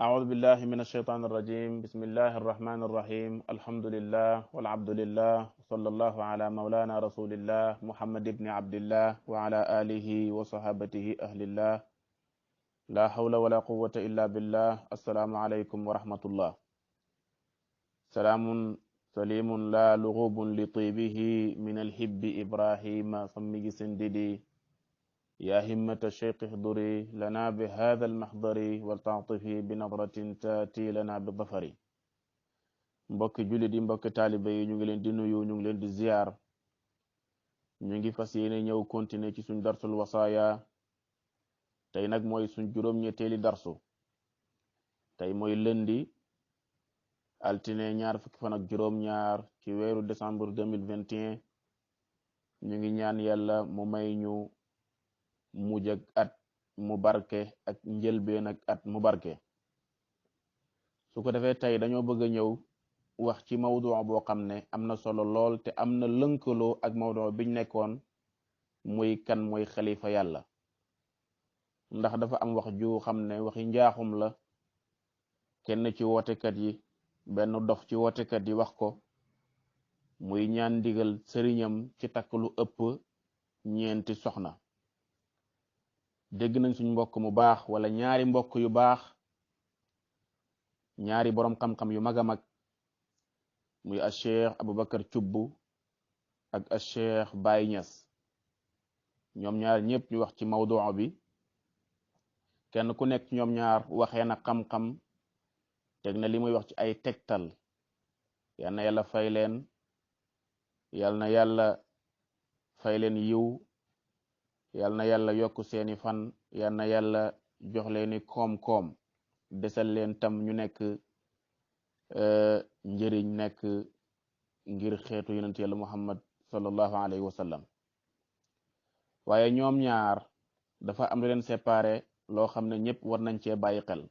أعوذ بالله من الشيطان الرجيم بسم الله الرحمن الرحيم الحمد لله والعبد لله صلى الله على مولانا رسول الله محمد بن عبد الله وعلى آله وصحابته أهل الله لا حول ولا قوة إلا بالله السلام عليكم ورحمة الله سلام سليم لا لغوب لطيبه من الحب إبراهيم صمج سنددي يا همة الشيخ احضري لنا بهذا المحضر والتعطفي بنظرة تاتي لنا بالظفر mbokki jullit yi mbokki taalibe yi ñu ngi leen di nuyu ñu ngi leen di ziar ñu ngi fas yéene ñëw continuer ci suñ darsul wasaaya tey nag mooy suñ juróom-ñetteeli darsu tey mooy lëndi altine ñaar fukki fan ak juróom-ñaar ci weeru décembre 2021 ñu ngi ñaan yàlla mu may ñu mujj ak at mu barke ak njëlbeen ak at mu barke su ko defee tey dañoo bëgg a ñëw wax ci mawdu boo xam ne am na solo lool te am na lënkaloo ak mawdu biñ nekkoon muy kan mooy xalifa yàlla ndax dafa am wax ju xam ne waxi njaaxum la kenn ci wootekat yi benn dof ci wootekat yi wax ko muy ñaan ndigal sëriñam ci takk lu ëpp ñeenti soxna dégg nañ suñ mbokk mu baax wala ñaari mbokk yu baax ñaari boroom xam-xam yu mag a mag muy a cheikh Aboubacar Cubb ak a cheikh Baye Niass ñoom ñaar ñëpp ñu wax ci mawdu bi kenn ku nekk ñoom ñaar waxee na xam-xam teg na li muy wax ci ay tegtal yal na yàlla fay leen yal na yàlla fay leen yiw yal na yàlla yokk seeni fan yal na yàlla jox leeni koom-koom desal leen tam ñu nekk njëriñ nekk ngir xeetu yonent yàlla muhammad sallallahu alayhi wa sallam waaye ñoom ñaar dafa am lu leen séparé loo xam ne ñëpp war nañ cee bàyyi xel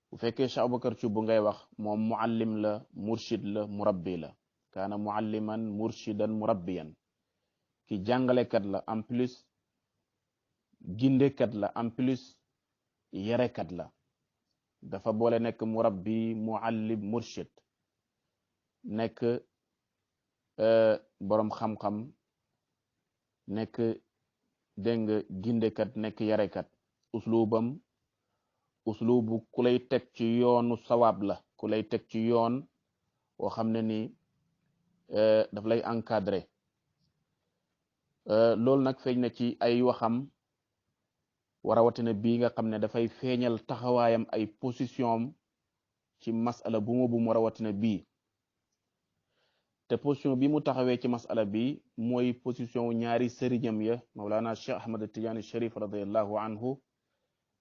bu fekkee Cheikh Aboubacar Cubb ngay wax moom muallim la murshid la murabbi la kaana mualliman murshidan murabbiyan ki jàngalekat la en plus gindekat la en plus yarekat la dafa boole nekk murabbi muallim murshid nekk boroom xam-xam nekk dégg nga gindekat nekk yarekat uslubu ku lay teg ci yoonu sawaab la ku lay teg ci yoon woo xam ne ni daf lay encadré loolu nag feeñ na ci ay waxam warawatina bii nga xam ne dafay feeñal taxawaayam ay position ci masala bu mu rawatina bii te position bi mu taxawee ci masala bi mooy position ñaari sëriñam ya Mawlana Cheikh Ahmad Tidiane Sharif radiallahu anhu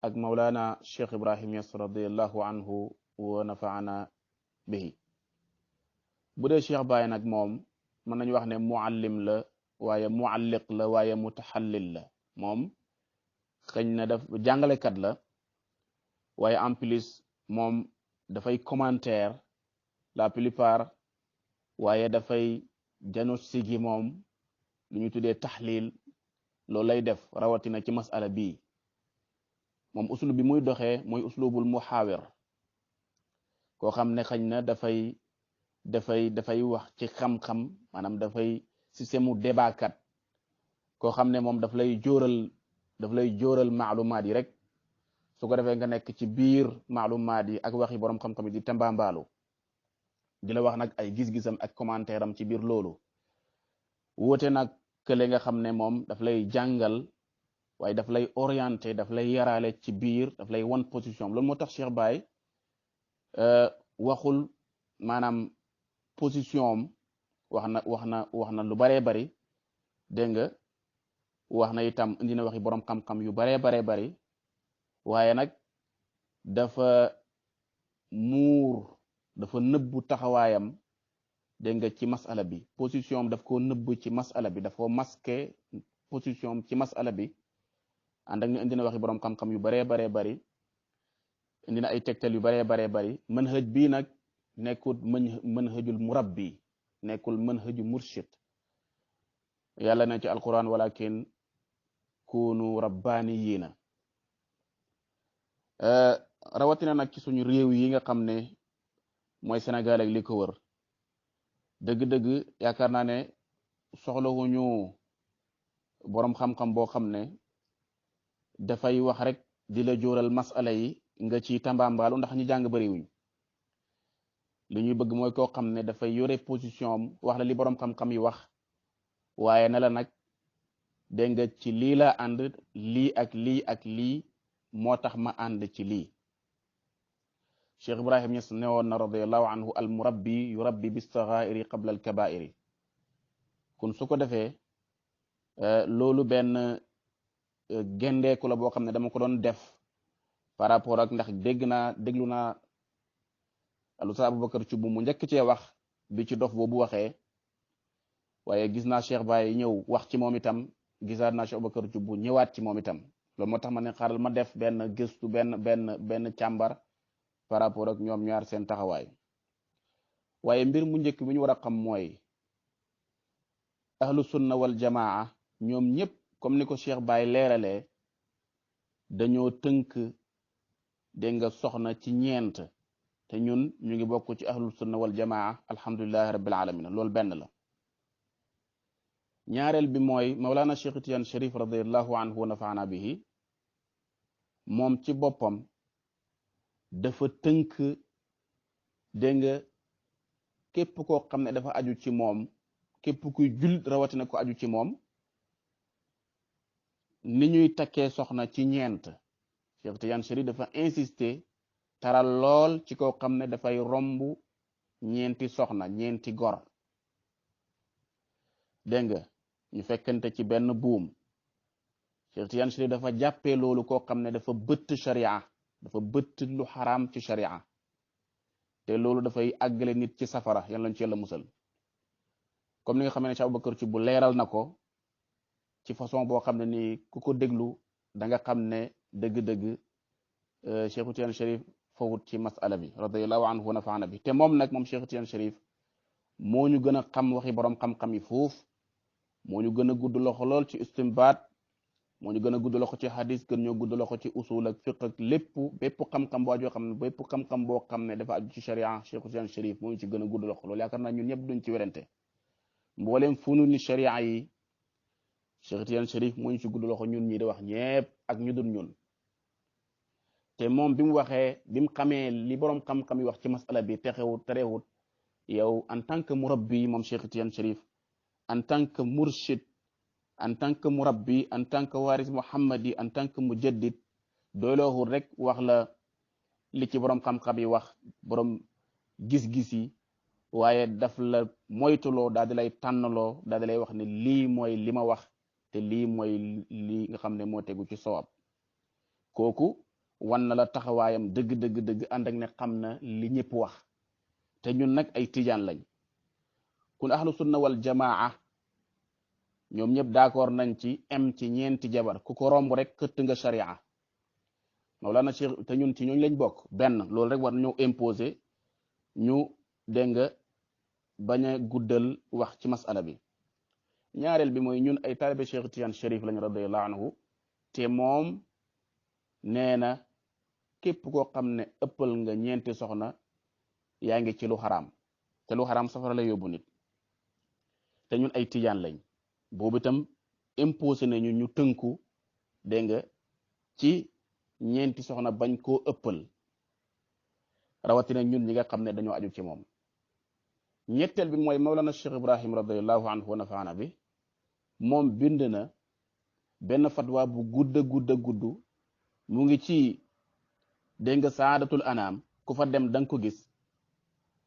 ak Mawlana Cheikh Ibrahim Niass radiallahu anhu wa nafaana bihi bu dee Cheikh Baye nag moom mën nañu wax ne muallim la waaye mualliq la waaye mutaxallil la moom xëñ na daf jàngalekat la waaye en plus moom dafay commentaire la plupart waaye dafay diagnostic moom lu ñu tuddee taxlil loolu lay def rawatina ci masala bii moom uslub bi muy doxee mooy uslubul muhaawir koo xam ne xëñ na dafay wax ci xam-xam maanaam dafay système mu débat kat koo xam ne moom daf lay jóoral maalumaat yi rek su ko defee nga nekk ci biir maalumaat yi ak waxi boroom xam-xam yi di tambambaalu di la wax nag ay gis-gisam ak commentaire am ci biir loolu woote nag kële nga xam ne moom daf lay jàngal waaye daf lay orienté daf lay yaraale ci biir daf lay wan position loolu moo tax Cheikh Baye waxul maanaam position am wax na lu baree bari dégg nga wax na itam indi na waxi boroom xam-xam yu baree bari waaye nag dafa nëbbu taxawaayam dégg nga ci masala bi position am daf ko nëbb ci masala bi daf ko masqué position am ci masala bi ànd ak ñu indi na waxi boroom xam-xam yu baree bari indi na ay tegtal yu baree bari manhaj bii nag nekkul manhajul murabbi nekkul manhaju murshid yàlla na ci alquran walakin kunu rabbaniyina rawatina nag ci suñu réew yi nga xam ne mooy Sénégal ak li ko wër dëgg-dëgg yaakaar naa ne soxlawuñu boroom xam-xam boo xam ne dafay wax rek di la jóoral masala yi nga ci tambambaalu ndax ñi jàng bariwuñ li ñuy bëgg mooy koo xam ne dafay yore position am wax la li boroom xam-xam yi wax waaye na la nag dégg nga ci lii la ànd lii ak lii ak lii moo tax ma ànd ci lii Cheikh Ibrahim Niass newoon na radiallahu anhu al murabbi yurabbi bis saxaa'iri qabla al kabaa'iri kon su ko defee loolu benn gendeeku la boo xam ne dama ko doon def par rapport ak ndax déglu naa Alusta Aboubacar Thioub mu njëkk cee wax bi ci dof boobu waxee waaye gis naa Cheikh Baye ñëw wax ci moom itam gisaat naa Cheikh Aboubacar Thioub bu ñëwaat ci moom itam loolu moo tax ma ne xaaral ma def benn gëstu benn càmbar par rapport ak ñoom ñaar seen taxawaay waaye mbir mu njëkk bi ñu war a xam mooy ahlu sunna wal jamaa ñoom ñëpp comme ni ko Cheikh Baye leeralee dañoo tënk dégg nga soxna ci ñeent te ñun ñu ngi bokk ci ahlu sunna wal jamaa alhamdulillahi rabbil alamin loolu benn la ñaareel bi mooy Mawlana Cheikh Tidiane Chérif radiallahu anhu wa nafaana bihi moom ci boppam dafa tënk dégg nga képp koo xam ne dafa aju ci moom képp kuy jullit rawatina ko aju ci moom ni ñuy takkee soxna ci ñeent Cheikh Tidiane Chérif dafa insister taral lool ci koo xam ne dafay romb ñeenti soxna ñeenti gor dégg nga ñu fekkante ci benn buum Cheikh Tidiane Chérif dafa jàppee loolu koo xam ne dafa bëtt sharia dafa bëtt lu xaraam ci sharia te loolu dafay àggale nit ci safara yàlla ñu ci yàlla musal comme ni nga xam ne Cheikh Aboubacar Thioub bu leeral na ko ci façon boo xam ne nii ku ko déglu da nga xam ne dëgg-dëgg Cheikh Tidiane Chérif fawut ci masala bi radiyallahu anhu wa nafaana bi te moom nag moom Cheikh Tidiane Chérif moo ñu gën a xam waxi borom xam-xam yi foofu moo ñu gën a gudd loxo lool ci istimbaat moo ñu gën a gudd loxo ci hadis gën ñoo gudd loxo ci usul ak fiqh ak lépp bépp xam-xam boo aju xam ne bépp xam-xam boo xam ne dafa aju ci sharia Cheikh Tidiane Chérif moo ñu ci gën a gudd loxo loolu yaakaar naa ñun ñëpp duñ ci werante mboolem funu ni sharia yi Cheikh Tidiane Chérif moo ñu ci gudd loxo ñun ñi di wax ñëpp ak ñu dul ñun te moom bi mu waxee bi mu xamee li borom xam-xam yi wax ci masala bi terewut yow en tant que murabbi moom Cheikh Tidiane Chérif en tant que murshid en tant que murabbi en tant que waris muhammadi en tant que mujaddid doylooxul rek wax la li ci borom xam-xam yi wax borom gis-gis yi waaye daf la moytuloo daal di lay tànnaloo daal di lay wax ne lii mooy li ma wax te lii mooy lii nga xam ne moo tegu ci sawab kooku wan na la taxawaayam dëgg ànd ak ne xam na li ñëpp wax te ñun nag ay tijaan lañ kun ahlu sunna wal jamaa ñoom ñëpp d'accord nañ ci ñeenti jabar ku ko romb rek këtt nga sharia Mawlana Cheikh te ñun ci ñooñu lañ bokk benn loolu rek war nañoo imposer ñu dégg nga bañ a guddal wax ci masala bi ñaareel bi mooy ñun ay taalibe Cheikh Tidiane Chérif lañ radiyallahu anhu te moom nee na képp koo xam ne ëppal nga ñeenti soxna yaa ngi ci lu xaraam te lu xaraam safara la yóbbu nit te ñun ay tijaan lañ boobu itam imposé nañu ñu tënku dégg nga ci ñeenti soxna bañ koo ëppal rawatina ñun ñi nga xam ne dañoo aju ci moom ñetteel bi mooy Mawlana Cheikh Ibrahim radiyallahu anhu wa nafaana bi moom bind na benn fatwa bu gudd mu ngi ci dégg nga saadatul anaam ku fa dem da nga ko gis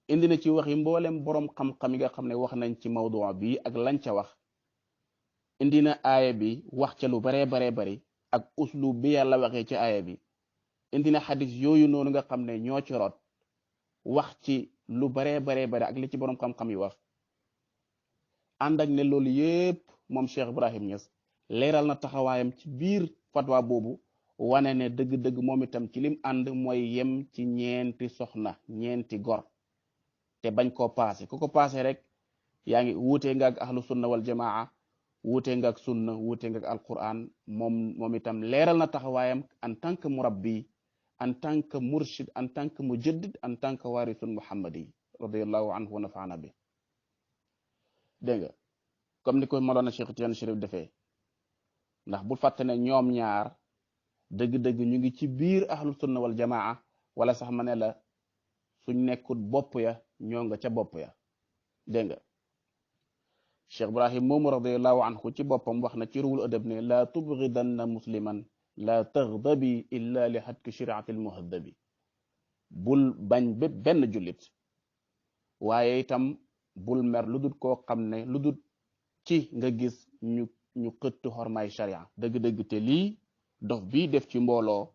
indi na ci waxi mboolem borom xam-xam yi nga xam ne wax nañ ci mawdu bi ak lañ ca wax indi na aaya bi wax ca lu baree bari ak uslub bi yàlla waxee ci aaya bi indi na xadis yooyu noonu nga xam ne ñoo ci rot wax ci lu baree bari ak li ci borom xam-xam yi wax ànd ak ne loolu yépp moom Cheikh Ibrahim Niass leeral na taxawaayam ci biir fatwa boobu wane ne dëgg-dëgg moom itam ci lim ànd mooy yem ci ñeenti soxna ñeenti gor te bañ koo paase ku ko paase rek yaa ngi wuutee nga ak ahlu sunna wal jamaa wuutee nga ak sunna wuutee nga ak alquran moom itam leeral na taxawaayam en tant que murabbi en tant que murshid, en tant que mujaddid, en tant que warithun muhammadi radiyallahu anhu wa nafaana bi. dégg nga comme ni ko Mawlana Cheikh Tidiane Chérif defee, ndax bul fàtte ne ñoom ñaar dëgg-dëgg ñu ngi ci biir ahlu sunna wal jamaa, wala sax ma ne la suñ nekkut bopp ya ñoo nga ca bopp ya. dégg nga Cheikh Ibrahim moomu radiyallahu anhu ci boppam wax na ci ruwul adab ne laa tubgidanna musliman laa taghdabi illa li hatki shariati al muhaddabi. bul bañ bépp benn jullit, waaye itam bul mer lu dul koo xam ne lu dul ci nga gis ñu xëtt xormaay sharia dëgg-dëgg. te lii dof bii def ci mbooloo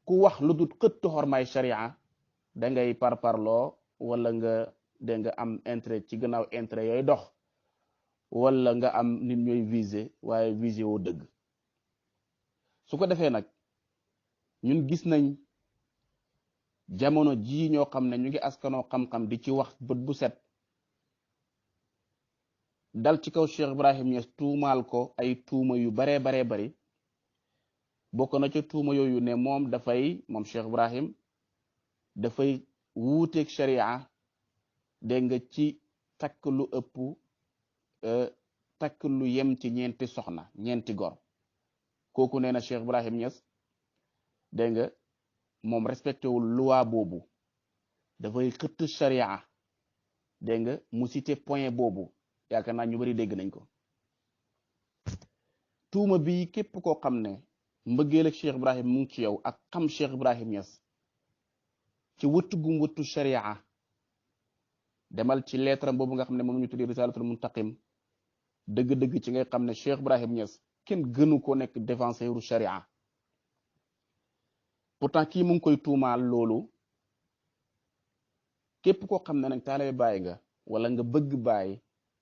ku wax lu dul xëtt xormaay sharia da ngay parparloo, wala nga dégg nga am intérêt ci gannaaw intérêt yooyu dox, wala nga am nit ñooy visé waaye visé woo dëgg. su ko defee nag ñun gis nañ jamono jii ñoo xam ne ñu ngi askanoo xam-xam di ci wax bët bu set, dal ci kaw Cheikh Ibrahim Niass tuumaal ko ay tuuma yu baree bari. bokk na ca tuuma yooyu ne moom Cheikh Ibrahim dafay wuuteeg sharia, dégg nga ci takk lu ëpp takk lu yem ci ñeenti soxna, ñeenti gor. kooku nee na Cheikh Ibrahim Niass dégg nga moom respecté wul loi boobu, dafay xëtt sharia. dégg nga mu cité point boobu, yaakaar naa ñu bari dégg nañ ko. tuuma bi képp koo xam ne mbëggeel ak Cheikh Ibrahim mu ngi ci yow ak xam Cheikh Ibrahim Niass ci wëttu gum wëttu sharia, demal ci lettre boobu nga xam ne moom ñu tuddee risalatul muntaqim. dëgg-dëgg ci ngay xam ne Cheikh Ibrahim Niass kenn gënu ko nekk défenseur sharia. pourtant kii mu ngi koy tuumaal loolu. képp koo xam ne nag taalibe Baay nga wala nga bëgg Baay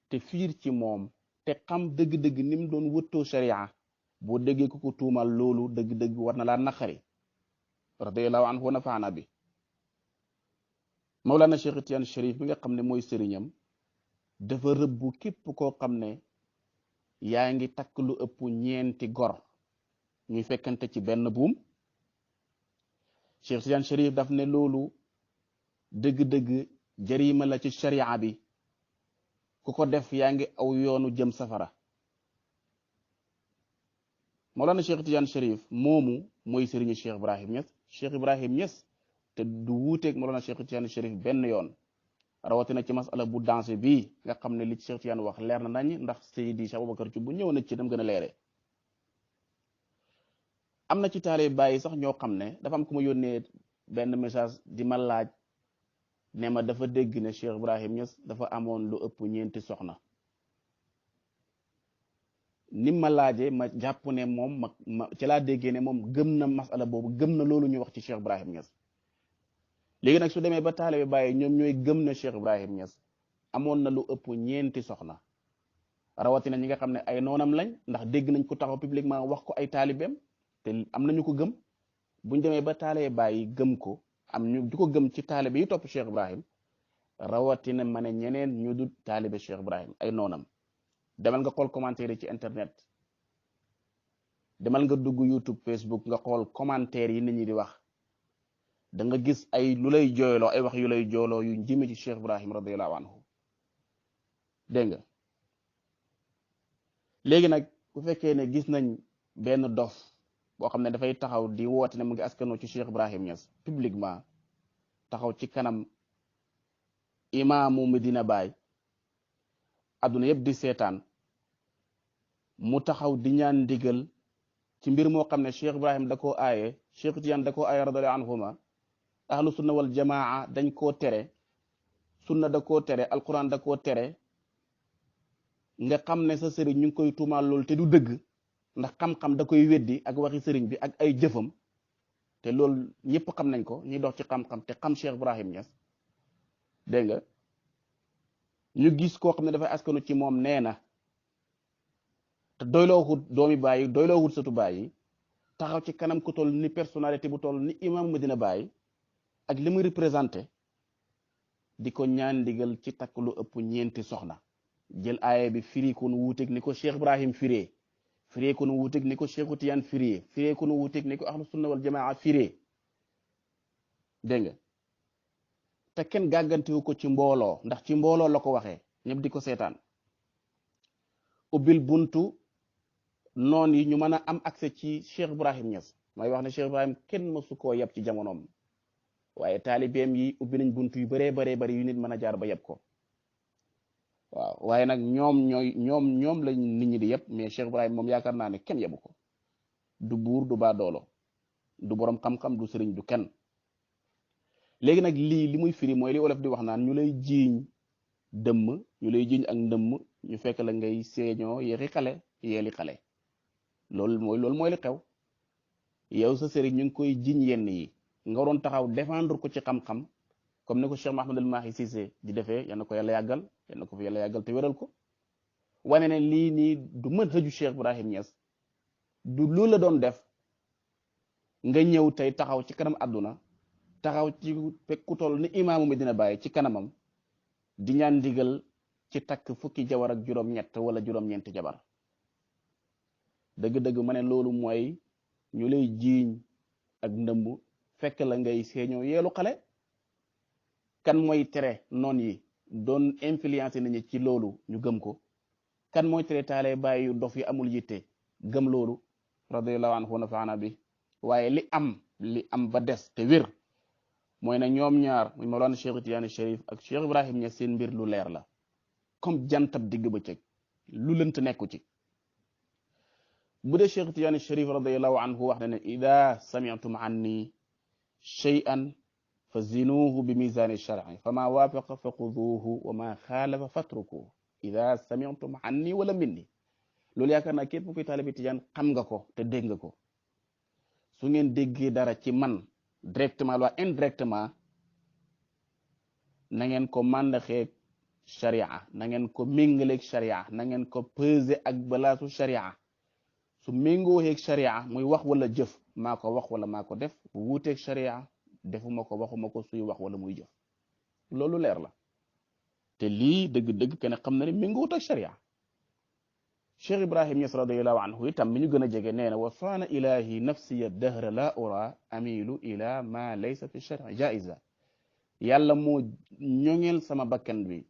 te fiir ci moom te xam dëgg-dëgg ni mu doon wëttoo sharia, boo déggee ko tuumaal loolu dëgg-dëgg war na laa naqari. radiyallahu anhu wa nafaana bi. Mawlana Cheikh Tidiane Chérif bi nga xam ne mooy sëriñam dafa rëbbu képp koo xam ne yaa ngi takk lu ëpp ñeenti gor ñuy fekkante ci benn buum. Cheikh Tidiane Chérif daf ne loolu dëgg-dëgg jarima la ci sharia bi, ku ko def yaa ngi aw yoonu jëm safara. Mawlana Cheikh Tidiane Chérif moomu mooy sëriñu Cheikh Ibrahim Niass. Cheikh Ibrahim Niass te du wuuteeg Mawlana Cheikh Tidiane Chérif benn yoon, rawatina ci masala bu dansé bii nga xam ne li Cheikh Tidiane wax leer na nañ, ndax Seydi Cheikh Aboubacar ci bu ñëw na ci dem gën a leere. am na ci taalibe Baay sax ñoo xam ne dafa am ku ma yónnee benn message di ma laaj ne ma dafa dégg ne Cheikh Ibrahim Niass dafa amoon lu ëpp ñeenti soxna. ni ma laajee ma jàpp ne moom ma ci laa déggee ne moom gëm na masala boobu, gëm na loolu ñu wax ci Cheikh Ibrahim Niass. léegi nag su demee ba taalibe Baay ñoom ñooy gëm na Cheikh Ibrahim Niass amoon na lu ëpp ñeenti soxna, rawatina ñi nga xam ne ay noonam lañ, ndax dégg nañ ko taxaw publiquement wax ko ay taalibeem te am nañu ko gëm. buñ demee ba taalibe Baay gëm ko, am ñu du ko gëm ci taalibe yi topp Cheikh Ibrahim, rawatina ma ne ñeneen ñu du taalibe Cheikh Ibrahim ay noonam. demal nga xool commentaire yi ci internet, demal nga dugg YouTube, Facebook, nga xool commentaire yi nit ñi di wax, da nga gis ay lu lay jooyloo, ay wax yu lay jooyloo yu jëme ci Cheikh Ibrahim radiyallahu anhu. dégg nga léegi nag bu fekkee ne gis nañ benn dof boo xam ne dafay taxaw di woote ne mu ngi askanoo ci Cheikh Ibrahim Niass publiquement, taxaw ci kanam imaamu Medina Baay, adduna yëpp di seetaan, mu taxaw di ñaan ndigal ci mbir moo xam ne Cheikh Ibrahim da koo aaye, Cheikh Tidiane da koo aaye radiyallahu anhuma, ahlu sunna wal jamaa dañ koo tere, sunna da koo tere, alquran da koo tere, nga xam ne sa sëriñ ñu ngi koy tuumaal loolu te du dëgg, ndax xam-xam da koy weddi ak waxi sëriñ bi ak ay jëfam, te loolu ñëpp xam nañ ko, ñuy dox ci xam-xam te xam Cheikh Ibrahim Niass. dégg nga ñu gis koo xam ne dafay askanu ci moom nee na, te doyloo wut doomi Baay, doyloo wut sëtu Baay, taxaw ci kanam ku toll ni personnalité bu toll ni imam Medina Baay ak li muy représenté, di ko ñaan ndigal ci takk lu ëpp ñeenti soxna, jël aaya bi firi ko nu wuuteeg ni ko Cheikh Ibrahim firee, firee ko nu wuuteeg ni ko Cheikhu Tiyaan firee ko nu wuuteeg ni ko ahlu sunna wal jamaa firee dégg nga te kenn gàggantewu ko ci mbooloo ndax ci mbooloo la ko waxee ñëpp di ko seetaan ubbil buntu noon yi ñu mën a am accès ci Cheikh Ibrahim Niass may wax ne Cheikh Ibrahim kenn mësu koo yeb ci jamonoom waaye taalibeem yi ubbi nañ buntu yu bëree bari yu nit mën a jaar ba yeb ko waaw waaye nag ñoom lañ nit ñi di yeb mais Cheikh Ibrahim moom yaakaar naa ne kenn yebu ko du buur du baadoolo du borom xam-xam du sëriñ du kenn léegi nag li muy firi mooy li wolof di wax naan ñu lay jiiñ dëmm ñu lay jiiñ ak ndëmm ñu fekk la ngay seeñoo yeexi xale yeeli xale loolu mooy li xew yow sa sëriñ ñu ngi koy jiiñ yenn yi nga waroon taxaw défendre ko ci xam-xam comme ni ko Cheikh Mahamadul Mahi Cissé di defee yal na ko yàlla yàggal yal na ko fi yàlla yàggal te wéral ko wane ne lii nii du mën xëju Cheikh Ibrahim Niass du loolu la doon def nga ñëw tey taxaw ci kanam àdduna taxaw ci ku toll ni imaamu Medina Baye ci kanamam di ñaan ndigal ci takk fukki jabar ak juróom-ñett wala juróom-ñeenti jabar dëgg-dëgg ma ne loolu mooy ñu lay jiiñ ak ndëmb fekk la ngay seeñoo yeelu xale kan mooy tere noon yi doon influencé nañu ci loolu ñu gëm ko kan mooy tere taale bàyyi yu dof yi amul yitte gëm loolu radiyallahu anhu nafaana bi waaye li am ba des te wér mooy ne ñoom ñaar muy Mawlana Cheikh Tidiane Chérif ak Cheikh Ibrahim Niass seen mbir lu leer la comme jantab digg bëccëg lu lënt nekku ci bu dee Cheikh Tidiane Chérif radiyallahu anhu wax na ne ida sami'tum anni shay'an fa zinuhu bi mizani shar'i fa ma waafaqa fa xuduuhu wa ma xaalafa fatrukuhu ida sami'tum anni wala minni loolu yaakaar naa képp kuy taalibi Tijaan xam nga ko te dégg nga ko su ngeen déggee dara ci man directement wala indirectement na ngeen ko màndaxeeg sharia na ngeen ko méngaleeg sharia na ngeen ko peser ak balaasu sharia su méngoo heeg sharia muy wax wala jëf maa ko wax wala maa ko def bu wuuteeg sharia defuma ko waxuma ko suy wax wala muy jëf loolu leer la te lii dëgg-dëgg kenn xam na ne méngoowut ak sharia Cheikh Ibrahim Niass radiyallahu anhu itam mi ñu gën a jege nee na wa saana ilahi nafsiya dahra la ura amilu ila ma laysa fi sharia jaiza yàlla moo ñoŋeel sama bakkan bi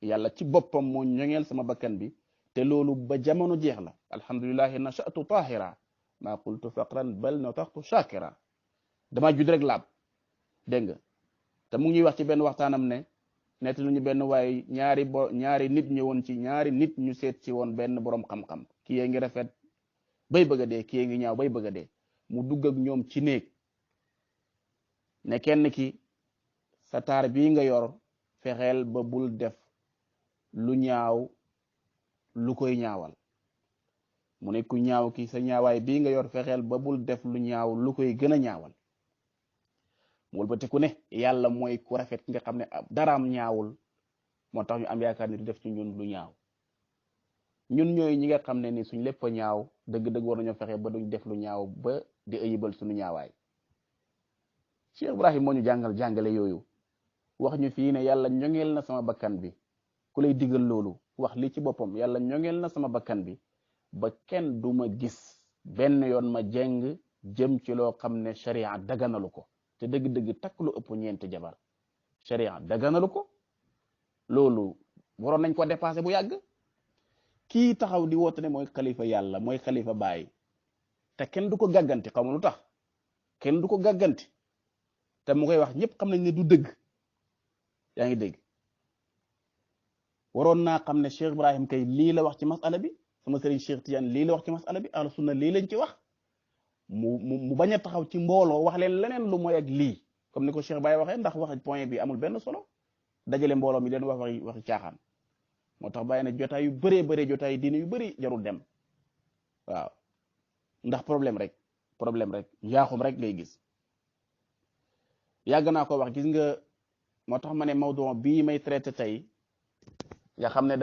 yàlla ci boppam moo ñoŋeel sama bakkan bi te loolu ba jamono jeex la alhamdulillahi nachatu tahira ma qultu faqran bal nataxtu shakira dama judd rek laab dégg nga te mu ngi ñuy wax ci benn waxtaanam ne nett nañu benn waaye ñaari nit ñëwoon ci ñaari nit ñu seet ci woon benn borom xam-xam kii yee ngi rafet bay bëgg a dee kii yee ngi ñaaw bay bëgg a dee mu dugg ak ñoom ci néeg ne kenn ki sa taar bii nga yor fexeel ba bul def lu ñaaw lu koy ñaawal mu ne ku ñaaw ki sa ñaawaay bii nga yor fexeel ba bul def lu ñaaw lu koy gën a ñaawal wëlbatiku ne yàlla mooy ku rafet nga xam ne daraam ñaawul moo tax ñu am yaakaar ni du def ci ñun lu ñaaw ñun ñooy ñi nga xam ne ni suñ lépp a ñaaw dëgg-dëgg war nañoo fexe ba duñ def lu ñaaw ba di ayibal suñu ñaawaay Cheikh Ibrahim moo ñu jàngale yooyu wax ñu fii ne yàlla ñoŋeel na sama bakkan bi ku lay digal loolu wax li ci boppam yàlla ñoŋeel na sama bakkan bi ba kenn du ma gis benn yoon ma jeng jëm ci loo xam ne sharia daganalu ko te dëgg-dëgg takk lu ëpp ñeenti jabar sharia daganalu ko loolu waroon nañ ko dépassé bu yàgg kii taxaw di woote ne mooy xalifa yàlla mooy xalifa baay te kenn du ko gàgganti xaw ma lu tax kenn du ko gàgganti te mu koy wax ñëpp xam nañ ne du dëgg yaa ngi dégg waroon naa xam ne Cheikh Ibrahim kay lii la wax ci masala bi sama sëriñ Cheikh Tidiane lii la wax ci masala bi ahlu sunna lii lañ ci wax mu bañ a taxaw ci mbooloo wax leen leneen lu mooy ak lii comme ni ko Cheikh Baye waxee ndax wax point bi amul benn solo dajale mbooloo mi leen wax waxi caaxaan moo tax bàyyi na jotaay yu bëree jotaay diine yu bëri jarul dem waaw ndax problème rek njaaxum rek ngay gis yàgg naa ko wax gis nga moo tax ma ne mawdu bii may traité tey nga xam ne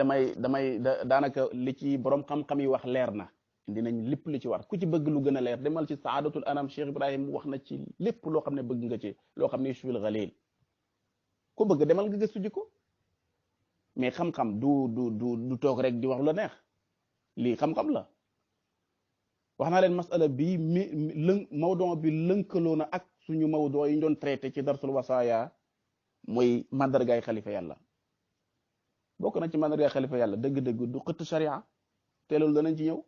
daanaka li ci borom xam-xam yi wax leer na dinañ lépp li ci war ku ci bëgg lu gën a leer demal ci saadatul anam Cheikh Ibrahim wax na ci lépp loo xam ne bëgg nga ci loo xam ne yushfil ghalil ku bëgg demal nga gëstu ji ko mais xam-xam du toog rek di wax lu la neex lii xam-xam la wax naa leen masala bi mawdon bi lënkaloo na ak suñu mawdon yi ñu doon traité ci darsul wasaaya mooy mandargaay xalifa yàlla. bokk na ci mandargaay xalifa yàlla dëgg-dëgg du xëtt sharia te loolu danañ ci ñëw.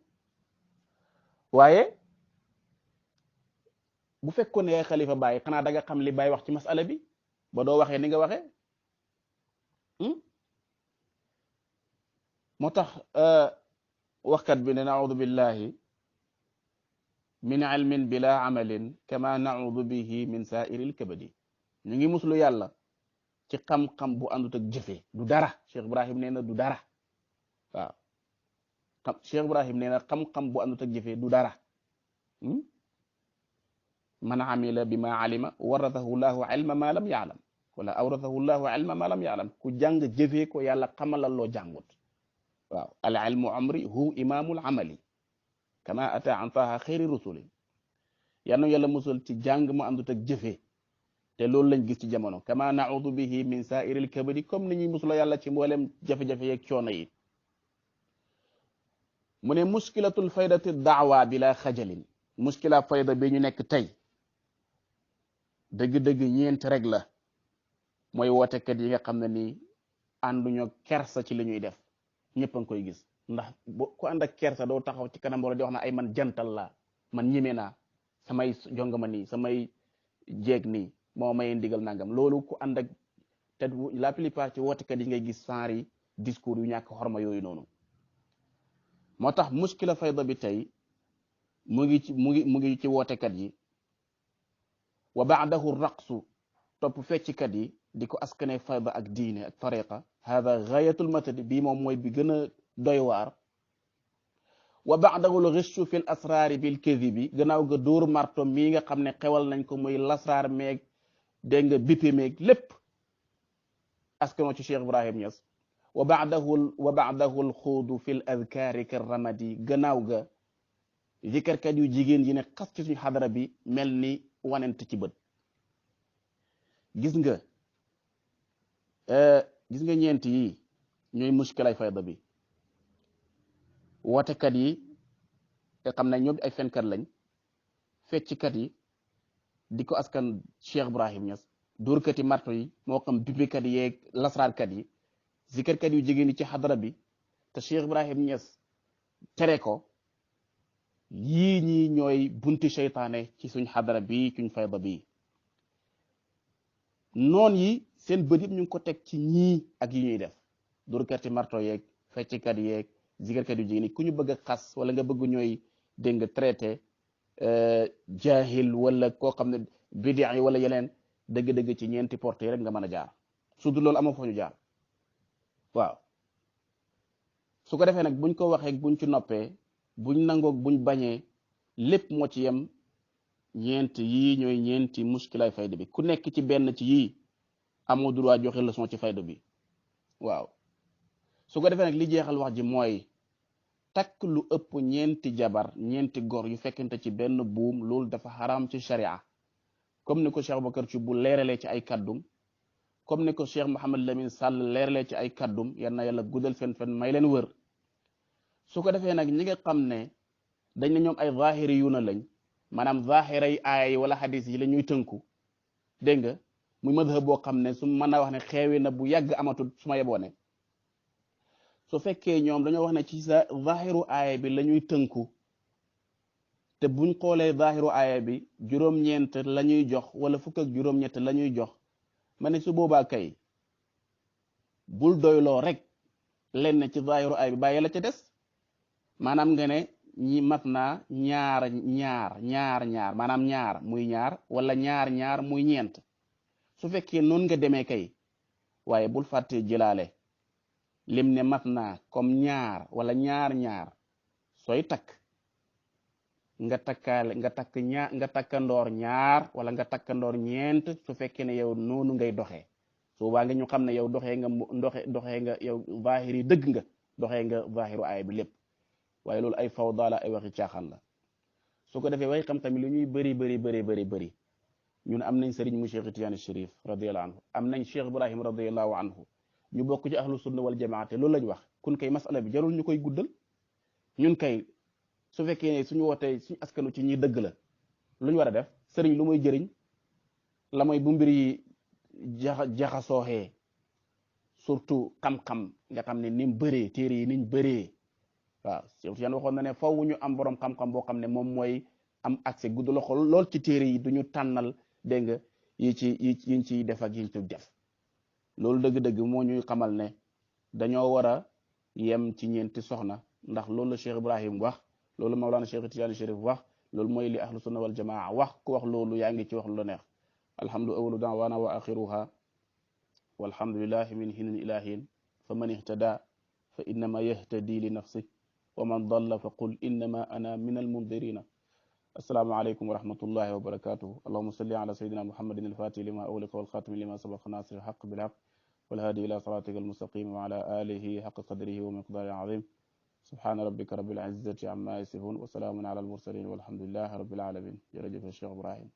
waaye bu fekkoon ne yaay xalifa Baay xanaa da nga xam li Baay wax ci masala bi ba doo waxee ni nga waxee. moo tax waxkat bi ne naudu billahi min ilmin bila amalin kama naudu bihi min saairil kabadi. ñu ngi muslu yàlla ci xam-xam bu àndut ak jëfe du dara. Cheikh Ibrahim nee na du dara. waaw Cheikh Ibrahim nee na xam-xam bu àndut ak jëfe du dara. man amila bi ma alima warathahu llahu ilma ma lam yaalam wala awrathahu llahu ilma ma lam yaalam ku jàng jëfee ko yàlla xamalal loo jàngut. waaw al ilmu amri hu imamul amali kama ata an taha xayri rusuli. yàlla yàlla musal ci jàng mu àndut ak jëfee te loolu lañ gis ci jamono. kama naudu bihi min saairil kabadi comme ni ñuy musula yàlla ci mboolem jafe-jafe yeeg coono yi. mu ne muskilatul faydati daawa bila xajalin. muskila fayda bi ñu nekk tey dëgg-dëgg ñeent rek la. mooy wootekat yi nga xam ne nii ànduñoo kersa ci li ñuy def. ñëpp a ngi koy gis ndax ku ànd ak kersa doo taxaw ci kanam wala di wax na ay man jantal la man ñime naa samay jongama nii samay jeeg nii moo may ndigal nangam. loolu ku ànd ak te la plupart ci wootekat yi ngay gis sanri discours yu ñàkk xorma yooyu noonu. moo tax muskila fayda bi tey mu ngi ci wootekat yi. wa baadahu raqsu topp fecckat yi di ko askane fayda ak diine ak tariqa. hada gayatul matadi bii moom mooy bi gën a doy waar. wa baadahu l gishu fi l asraari bil kadibi gannaaw ga dóor marto mii nga xam ne xewal nañ ko muy lasraar meeg dégg nga bippi meeg lépp askano ci Cheikh Ibrahim Niass. wa baadahu l xuudu fi l adkaari ka ramadi gannaaw ga jikarkat yu jigéen yi ne xas ci suñu xadara bi mel ni wanent ci bët. gis nga ñeent yi ñooy muskilay fayda bi. wootekat yi te xam ne ñoom ay fenkat lañ. fecckat yi di ko askan Cheikh Ibrahim Niass. dóorkat yi marto yi moo xam bibikat yi yeeg lasraarkat yi. zikarkat yu jigéen yi ci xadara bi te Cheikh Ibrahim Niass tere ko. yii ñii ñooy bunti seytaane ci suñ xadara bi suñ fayda bi. noon yi seen bët yëpp ñu ngi ko teg ci ñii ak yi ñuy def. dóorkat yi marto yeeg fecckat yeeg zikarkat yu jigéen yi ku ñu bëgg a xas wala nga bëgg ñooy dégg nga traité jahil wala koo xam ne bidia yi wala yeneen dëgg-dëgg ci ñeenti porte yi rek nga mën a jaar. su dul loolu amoo fa ñu jaar. waaw su ko defee nag buñ ko waxee buñ ci noppee buñ nangoog buñ bañee lépp moo ci yem. ñeent yii ñooy ñeenti muskilay fayda bi ku nekk ci benn ci yii amoo droit joxe leçon ci fayda bi. waaw su ko defee nag li jeexal wax ji mooy takk lu ëpp ñeenti jabar ñeenti gor yu fekkente ci benn buum loolu dafa xaraam ci sharia comme ni ko Cheikh Bakar ci bu leeralee ci ay kaddum comme ni ko Cheikh Mouhamed Lamine Sall leeralee ci ay kaddum yal na yàlla guddal fen may leen wër. su ko defee nag ñi nga xam ne dañ ne ñoom ay zahiri yu na lañ maanaam zahiray aaya yi wala hadis yi la ñuy tënku dégg nga muy madhab boo xam ne su mën a wax ne xeewi na bu yàgg amatul su ma yeboo ne su fekkee ñoom dañoo wax ne ci sa zahiru aaya bi la ñuy tënku te buñ xoolee zahiru aaya bi juróom-ñeent la ñuy jox wala fukk ak juróom-ñett la ñuy jox ma ne su boobaa kay bul doyloo rek leen ne ci zahiru aaya bi bàyyi la ca des maanaam nga ne ñi mat naa ñaar maanaam ñaar muy ñaar wala ñaar muy ñeent su fekkee noonu nga demee kay waaye bul fàtte jëlaale lim ne mat naa comme ñaar wala ñaar sooy takk nga takkandoor ñaar wala nga takkandoor ñeent su fekkee ne yow noonu ngay doxee su boobaa nga ñu xam ne yow doxee nga yow zahiri dëgg nga doxee nga zahiru aaya bi lépp. waaye loolu ay fawda la ay waxi caaxaan la su ko defee way xam-xam lu ñuy bëri ñun am nañ sëriñ mu Cheikh Tidiane Chérif radiyallahu anhu am nañ Cheikh Ibrahim radiyallahu anhu ñu bokk ci ahlu sunna wal jamaate loolu lañ wax kun kay masala bi jarul ñu koy guddal ñun kay su fekkee ne suñu wootee suñu askanu ci ñi dëgg la lu ñu war a def sëriñ lu muy jëriñ la mooy bu mbir yi jaxasooxee surtout xam-xam nga xam ne ni mu bëree téere yi niñ bëree waaw Cheikh Tidiane waxoon na ne faw ñu am borom xam-xam boo xam ne moom mooy am accès gudd loxo lool ci téere yi duñu tànnal dégg nga yiñ ciy def ak yiñ ci def loolu dëgg-dëgg moo ñuy xamal ne dañoo war a yem ci ñeenti soxna ndax loolu la Cheikh Ibrahim wax loolu Mawlana Cheikh Tidiane Chérif wax loolu mooy li ahlu sunna wal jamaa wax ku wax loolu yaa ngi ci wax lu la neex alhamdu awalu daawaana wa axiruha walhamdulillahi min hinin ilahin fa man ihtada fa innama yahtadi li nafsi wa man dalla fa qul innama ana min almundirina السلام عليكم ورحمة الله وبركاته اللهم صل على سيدنا محمد الفاتح لما أغلق والخاتم لما سبق ناصر الحق بالحق والهادي إلى صراطك المستقيم وعلى آله حق قدره ومقداره العظيم سبحان ربك رب العزة عما يصفون وسلام على المرسلين والحمد لله رب العالمين يا رجل الشيخ إبراهيم